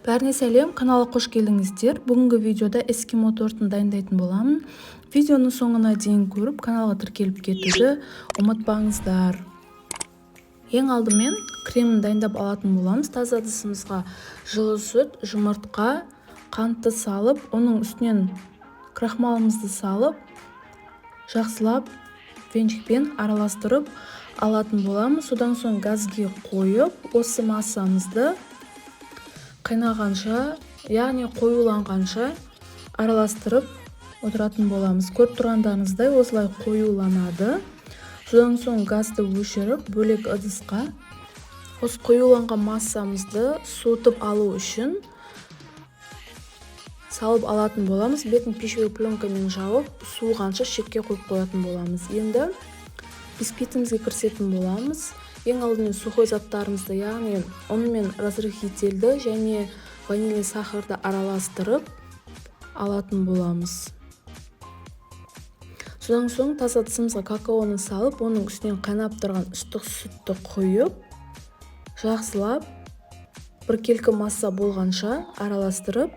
Бәріне сәлем, каналға қош келдіңіздер. Бүгінгі видеода эскимо тортын дайындайтын боламын. Видеоны соңына дейін көріп, каналға тіркеліп кетуді ұмытпаңыздар. Ең алдымен кремін дайындап алатын боламыз. Таза ыдысымызға жылы сүт, жұмыртқа, қантты салып, оның үстінен крахмалымызды салып, жақсылап венчикпен араластырып алатын боламыз. Содан соң газге қойып, осы массамызды қайнағанша, яғни қоюланғанша араластырып отыратын боламыз. Көріп тұрғандарыңыздай, осылай қоюланады. Содан соң газды өшіріп, бөлек ыдысқа осы қоюланған массамызды суытып алу үшін салып алатын боламыз. Бетін пищевой пленкамен жауып, суығанша шетке қойып қоятын боламыз. Енді бисквитімізге кірісетін боламыз. Ең алдымен сухой заттарымызды, яғни ұн мен разрыхлительді және ванильный сахарды араластырып алатын боламыз. Содан соң таза ыдысымызға какаоны салып, оның үстінен қайнап тұрған ыстық сүтті құйып, жақсылап біркелкі масса болғанша араластырып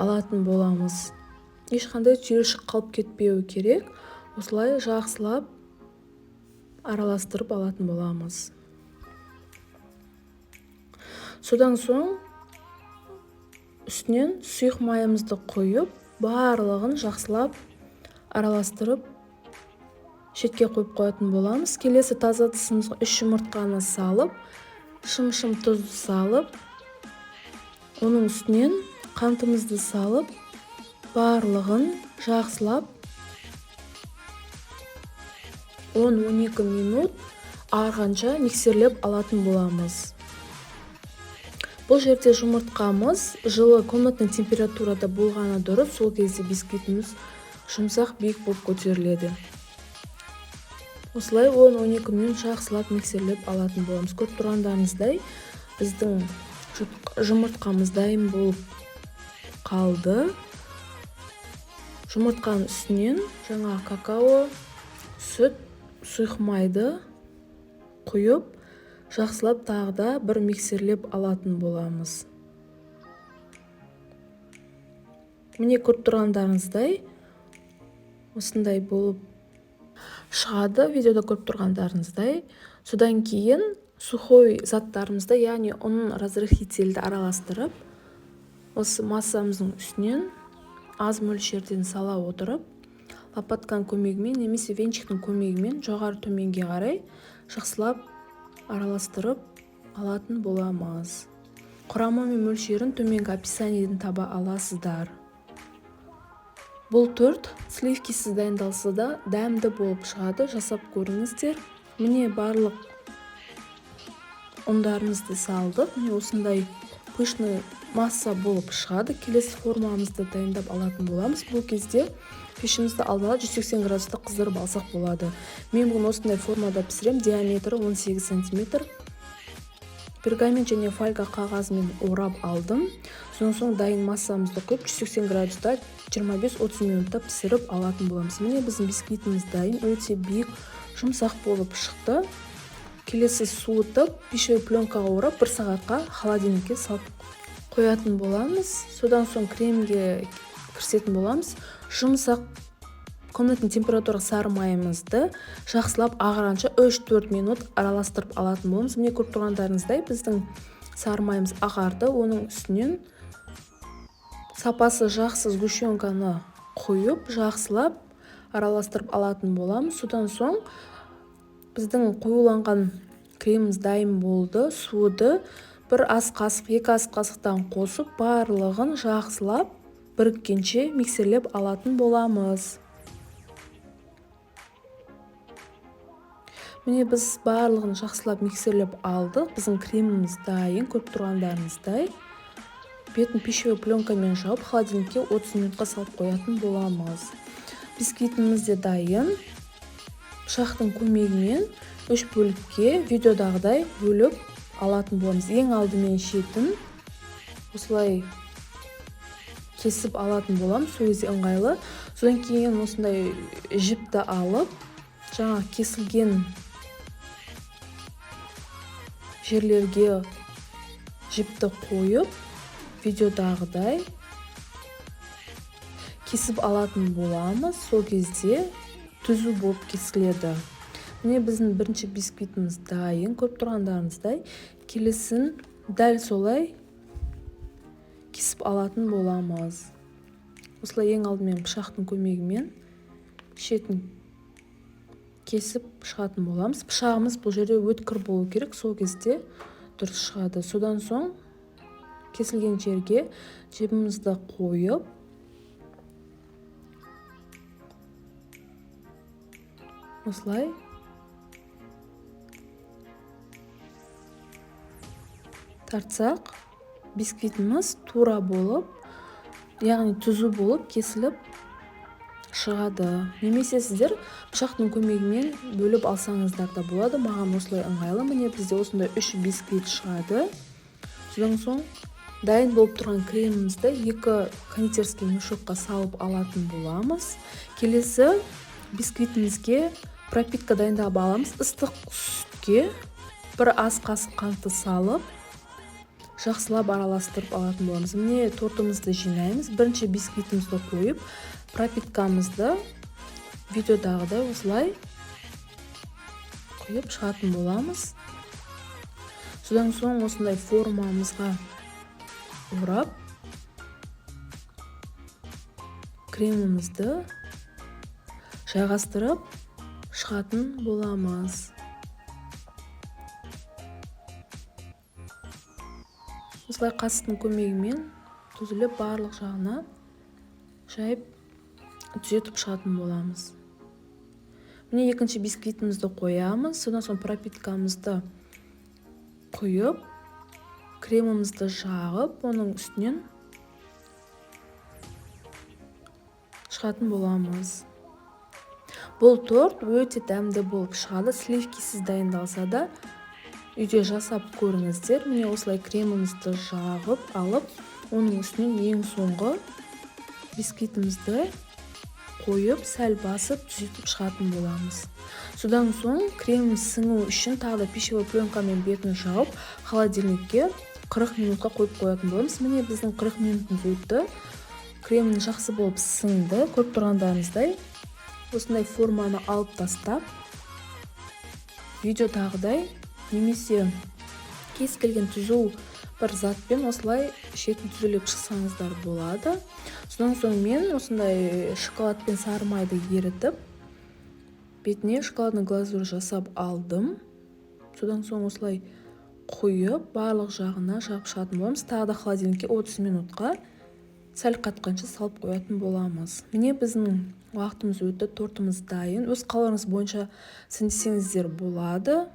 алатын боламыз. Ешқандай түйіршік қалып кетпеуі керек. Осылай жақсылап араластырып алатын боламыз. Содан соң үстінен сұйық майымызды құйып, барлығын жақсылап араластырып, шетке қойып қоятын боламыз. Келесі таза ыдысымызға 3 жұмыртқаны салып, шым-шым тұзды салып, оның үстінен қантымызды салып, барлығын жақсылап 10-12 минут ағарғанша миксерлеп алатын боламыз. Бұл жерде жұмыртқамыз жылы комнатный температурада болғаны дұрыс, сол кезде бисквитіміз жұмсақ, биік болып көтеріледі. Осылай 10-12 минут жақсылап миксерлеп алатын боламыз. Көріп тұрғандарыңыздай, біздің жұмыртқамыз дайын болып қалды. Жұмыртқаның үстінен жаңа какао, сүт, сұйық майды құйып, жақсылап тағы да бір миксерлеп алатын боламыз. Міне, көріп тұрғандарыңыздай, осындай болып шығады, видеода көріп тұрғандарыңыздай. Содан кейін сухой заттарымызды, яғни ұн, разрыхлительді араластырып, осы массамыздың үстінен аз мөлшерден сала отырып, лопатканың көмегімен немесе венчиктің көмегімен жоғары төменге қарай жақсылап араластырып алатын боламыз. Құрамы мен мөлшерін төменгі описаниеден таба аласыздар. Бұл торт сливкисіз дайындалса да дәмді болып шығады, жасап көріңіздер. Міне, барлық ұндарымызды салдық. Міне, осындай пышный масса болып шығады. Келесі формамызды дайындап алатын боламыз. Бұл кезде пешімізді алдын ала 180 градуста қыздырып алсақ болады. Мен бүгін осындай формада пісірем, диаметрі 18 сантиметр. Пергамент және фольга қағазымен орап алдым. Содан соң дайын массамызды құйып, 180 градуста 25-30 минутта пісіріп алатын боламыз. Міне, біздің бисквитіміз дайын, өте биік, жұмсақ болып шықты. Келесі суытып, пищевой пленкаға орап, 1 сағатқа холодильникке салып қоятын боламыз. Содан соң кремге кірісетін боламыз. Жұмсақ комнатный температура сары майымызды жақсылап ағарғанша 3-4 минут араластырып алатын боламыз. Міне, көріп тұрғандарыңыздай, біздің сары майымыз ағарды. Оның үстінен сапасы жақсы сгущенканы құйып, жақсылап араластырып алатын боламыз. Содан соң біздің қоюланған креміміз дайын болды, суыды. Бір ас қасық, 2 ас қасықтан қосып, барлығын жақсылап біріккенше миксерлеп алатын боламыз. Міне, біз барлығын жақсылап миксерлеп алдық. Біздің креміміз дайын, көріп тұрғандарыңыздай. Бетін пищевой пленкамен жауып, холодильникке 30 минутқа салып қоятын боламыз. Бисквитіміз де дайын. Пышақтың көмегімен 3 бөлікке видеодағыдай бөліп алатын боламыз. Ең алдымен шетін осылай кесіп алатын боламыз, сол кезде ыңғайлы. Содан кейін осындай жіпті алып, жаңа кесілген жерлерге жіпті қойып, Видеодағыдай кесіп алатын боламыз. Сол кезде түзу болып кесіледі. Міне, біздің бірінші бисквитіміз дайын, көріп тұрғандарыңыздай. Келесін дәл солай кесіп алатын боламыз. Осылай ең алдымен пышақтың көмегімен шетін кесіп шығатын боламыз. Пышағымыз бұл жерде өткір болу керек, сол кезде дұрыс шығады. Содан соң кесілген жерге жібімізді қойып, осылай тартсақ, бисквитіміз тура болып, яғни түзу болып кесіліп шығады. Немесе сіздер пышақтың көмегімен бөліп алсаңыздар да болады. Маған осылай ыңғайлы. Міне, бізде осындай 3 бисквит шығады. Содан соң дайын болып тұрған кремімізді 2 кондитерский мешокқа салып алатын боламыз. Келесі бисквитімізге пропитка дайындап аламыз. Ыстық сүтке бір ас қасық қантты салып, жақсылап араластырып алатын боламыз. Міне, тортымызды жинаймыз. Бірінші бисквитімізді қойып, пропиткамызды видеодағыдай осылай құйып шығатын боламыз. Содан соң осындай формамызға орап, кремімізді жайғастырып шығатын боламыз. Осылай қасықтың көмегімен түзіліп, барлық жағына жайып, түзетіп шығатын боламыз. Міне, екінші бисквитімізді қоямыз. Содан соң пропиткамызды құйып, кремімізді жағып, оның үстінен шығатын боламыз. Бұл торт өте дәмді болып шығады. Сливкисіз дайындалса да, үйде жасап көріңіздер. Міне, осылай кремімізді жағып алып, оның үстінен ең соңғы бисквитімізді қойып, сәл басып, түзетіп шығатын боламыз. Содан соң крем сіңу үшін тағы да пищевой пленкамен бетін жауып, холодильникке 40 минутқа қойып қоятын боламыз. Міне, біздің 40 минутымыз өтті. Крем жақсы болып сіңді. Көріп тұрғандарыңыздай, осындай форманы алып тастап, видеодағыдай немесе кез келген түзу бір затпен осылай шетін түзулеп шықсаңыздар болады. Содан соң мен осындай шоколад пен сары майды ерітіп, бетіне шоколадный глазурь жасап алдым. Содан соң осылай құйып, барлық жағына жағып шығатын боламыз. Тағы да холодильникке 30 минутқа сәл қатқанша салып қоятын боламыз. Міне, біздің уақытымыз өтті, тортымыз дайын. Өз қалауыңыз бойынша сәндесеңіздер болады.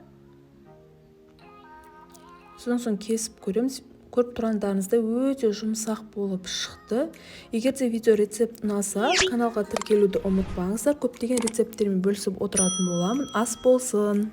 Содан соң кесіп көреміз. Көріп тұрғандарыңыздай, өте жұмсақ болып шықты. Егер де видео рецепт ұнаса, каналға тіркелуді ұмытпаңыздар. Көптеген рецепттермен бөлісіп отыратын боламын. Ас болсын!